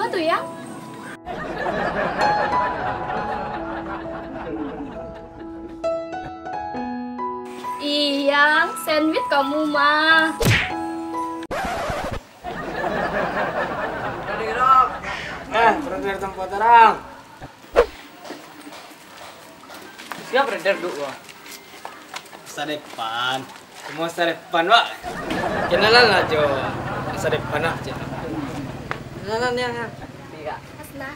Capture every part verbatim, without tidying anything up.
Apa tu, Yang? Ih, Yang, sandwich kamu mah. Eh, brother, tempat orang. Siap, brother, duduk, wah. Masa depan. Cuma masa depan, wak. Kenalan lah, jo. Masa depan lah, cek. Kenalan, ya, ya. Iya. Mas lah.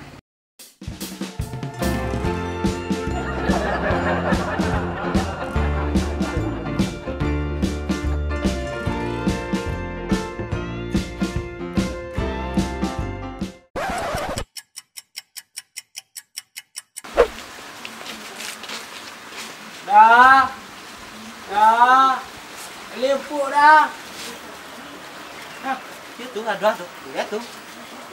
Dah. Dah. Lipuk dah. Nah, itu tu, aduh tu. Iya tu.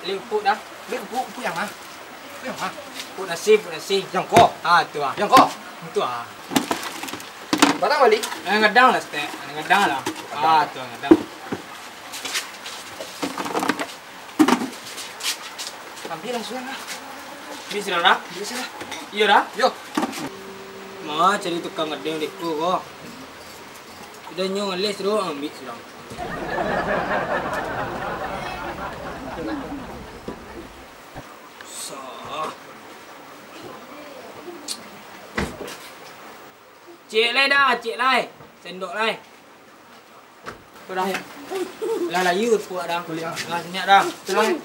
Lipuk dah. Lipuk, lipuk yang mana? Lipuk yang mana? Lipuk nasi, lipuk nasi. Yang ko? Ah, tu ah. Yang ko? Itu ah. Batang balik. Yang gadang lah, stek. Yang gadang lah. Ah, tu yang gadang. Ambiak lah, sudah lah. Ambiak sudah lah. Ambiak sudah. Iyo dah. Yo. Ma cari tukang gadang deko ko. Sudah nyo ngalih suruh ambiak sudah. Sah. Cek lai dah, cek lai. Sendok lai. Kurang. Lah, layu puak dah. Kulik ah. Lah, senyap dah. Kurang.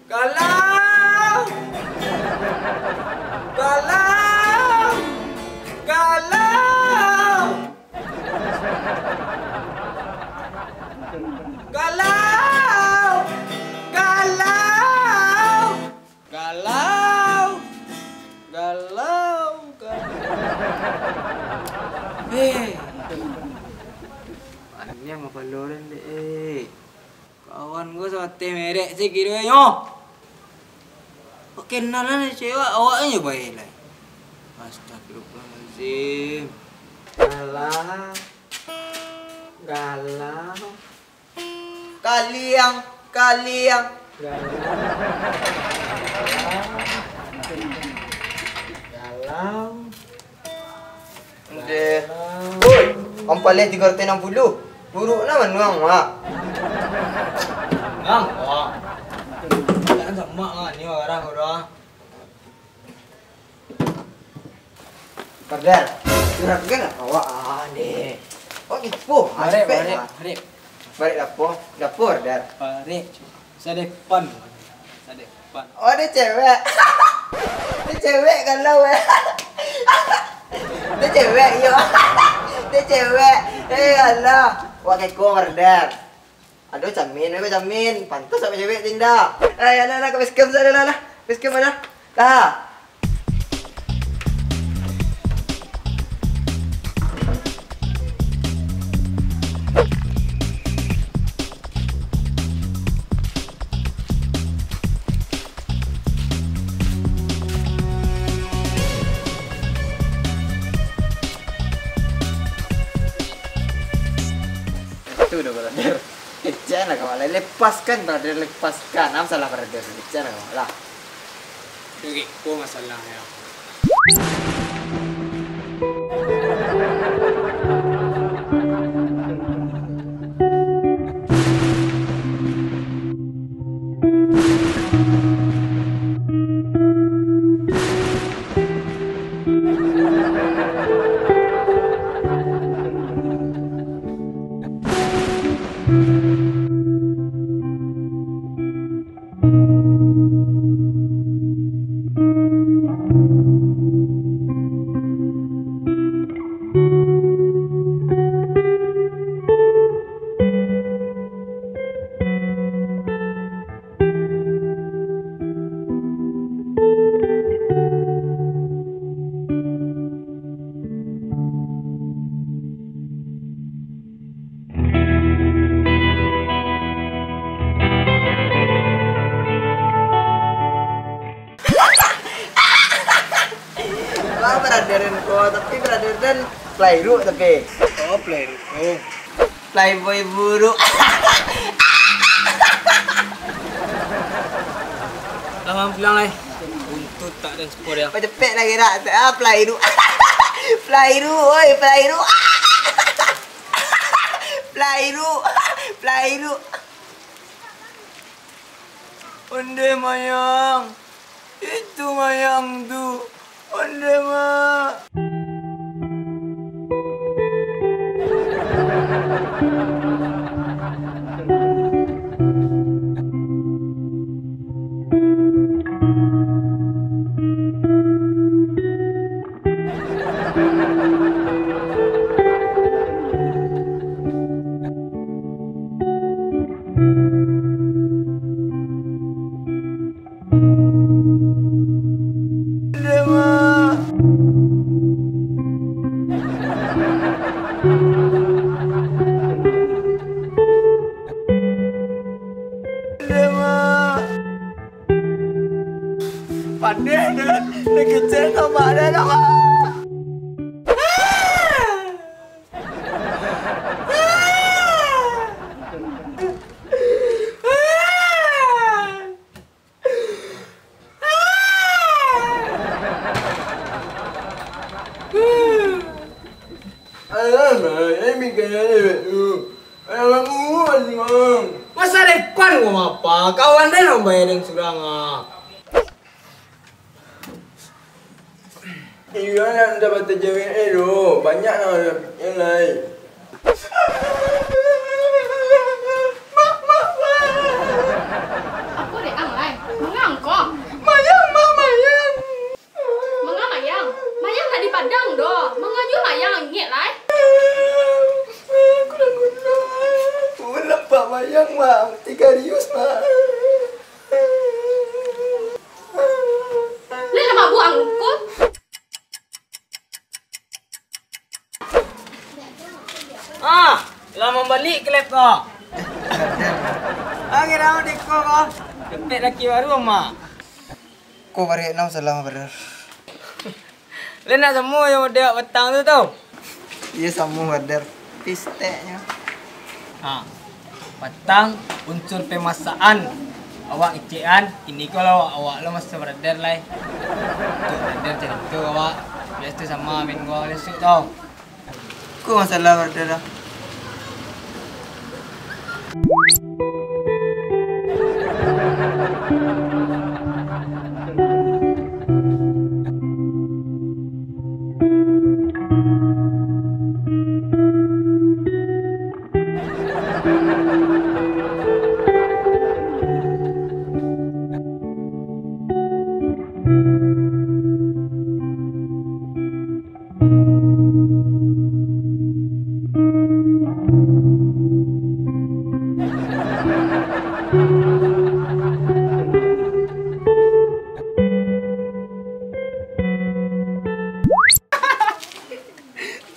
Galau! Galau! Galau! Galau! Galau! Galau! Galau! Galau! Eh. Aneh mapaloran dek, eh. Kawan ko sateh merek se kironyo. Kenalan cewek awak nyo bae lai. Astagfirullahalazim. Galau. Galau. Kaliang, kaliang. Galau. Galau. Ndeh. Oi, ampaleh tigo ratuih anam puluah. Buruk nah manuang, Mak. Nang, Mak. Jangan sama, Mak, ni marah urang. Brother, curhat kan awak, ah, ndeh. Oke, po, ah, barek, capek, barek, ah. Barek. Barek dapur, dapur, brother. Barek, cu. Sadepan. Sadepan. Oh, dia cewek. Dia cewek kalau, eh. Dia cewek, yo. Dia cewek. Eh, Allah. Wak keko, brother. Aduh, camin, aduh, camin. Pantas sama cewek tindak. Eh, alah, alah, ke basecamp saja lah, lah. Basecamp aja. Lah. Itu udah, brother. Kecek lah kawan lah. Lepaskan, brother, lepaskan. Apa salah, brother? Kecek lah kawan lah. Itu kiko masalahnya. Oh, tapi brother Dan playboy tapi. Oh, playboy. Oh. Playboy buruk. Lawan pulang lai. Buntut tak dan sepur ya. Pacepek lah gerak. Ah, playboy. Playboy, oi, playboy. Playboy. Playboy. Onde mayang. Itu mayang tu. Onde, Mak. Padeh deh, dikecek tombak deh, tombak. Alah, Mak, eh, mikir aja, Mak. Alah, Mak, Mak. Masa depan kau apa? Kawan deh nang bayar deng surang, ah. Iyo, nak dapat cewek eh, doh. Banyak nak dapat yang lain. Apo dek ang lai? Manga ang ko? Mayang, Mak, mayang. Manga mayang? Mayang nak di Padang doh. Manga juo mayang ingek lai? Kurang guna. Ulap, Mak, mayang, Mak. Tiga rius, Mak. Lai lah mabuk ang ko? Ah, lah mambalik klep ko. Lagi ramo deko ko. Dapek laki baru, Mak. Ko barek nau salah, brother. Lai nak samo jo model awak patang tu, tu? Iyo, samo, brother. Pisteknyo. Ha. Patang unsur pemaksaan. Awak ngecekan, kini ko lah awak, awak lo maso brother lai. Untuak brother carito awak. Biaso tu samo main gua lesuk tu. Ko masalah brother lah.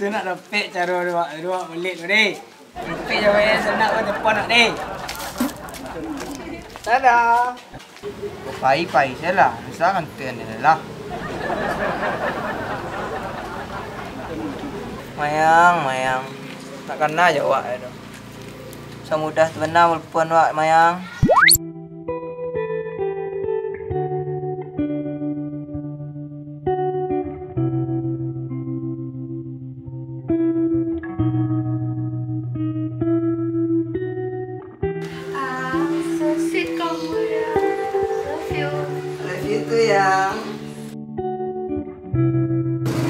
Tu nak dapek caro duak, duak bulik tu, deh. Dapek jawapan sanak ko telepon nak, deh. Dadah. Pai-pai sajolah, bisa kan tu yang dilelah. Mayang, Mayang. Nak kana jo awak tu. Samudah tu bana balupon awak, Mayang. Ah, so sweet kamu ya. Love you. Love you too, ya.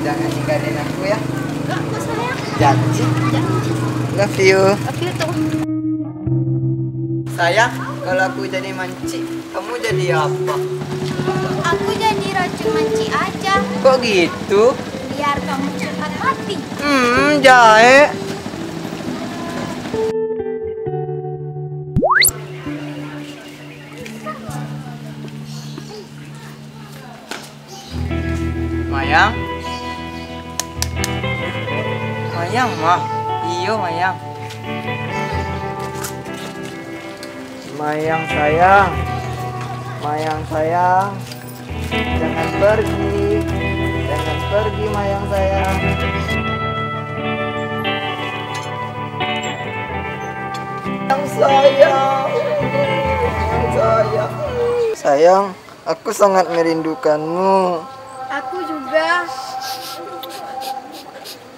Jangan tinggalin aku, ya. Enggak kok, sayang. Janji. Janji. Love you. Love you too. Sayang, kalau aku jadi mancik, kamu jadi apa? Aku jadi racun mancik aja. Kok gitu? Biar kamu cepat mati. Hmm, jahe. Mayang? Mayang, mah. Iyo, Mayang. Mayang sayang. Mayang sayang. Jangan pergi. Jangan pergi, Mayang sayang. Sayang, sayang, sayang. Sayang, aku sangat merindukanmu. Aku juga.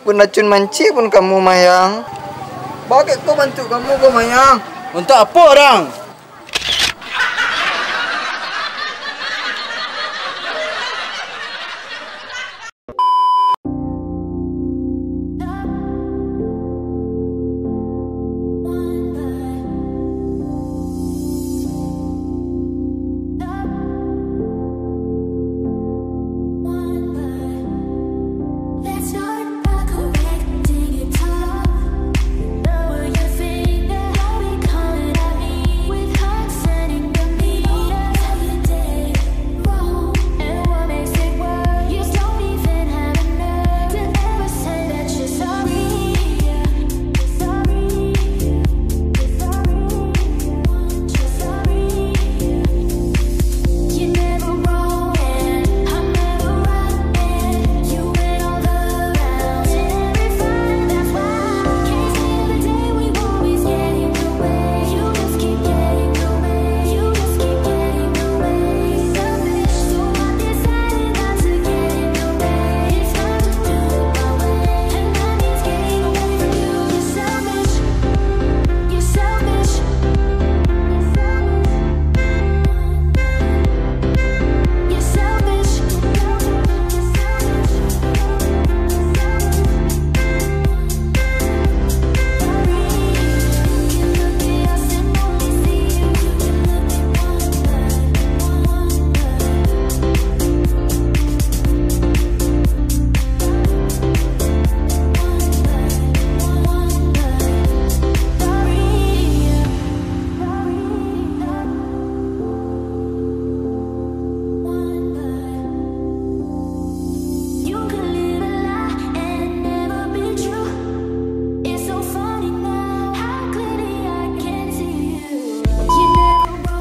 Pun racun mancik pun kamu, Mayang. Bakek ko bantuak kamu ko, Mayang. Untuak apo, Rang?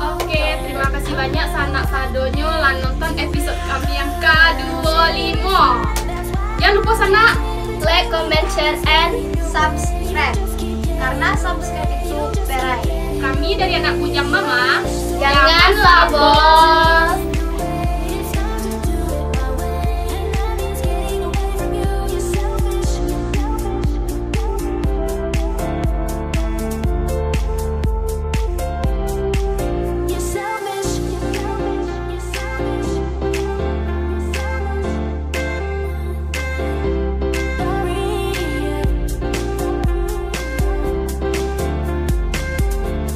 Oke, terima kasih banyak sanak sadonyo lah nonton episode kami yang ka duo limo. Jangan lupa sanak like, comment, share, and subscribe. Karena subscribe itu perai. Kami dari anak bujang mama. Jangan labo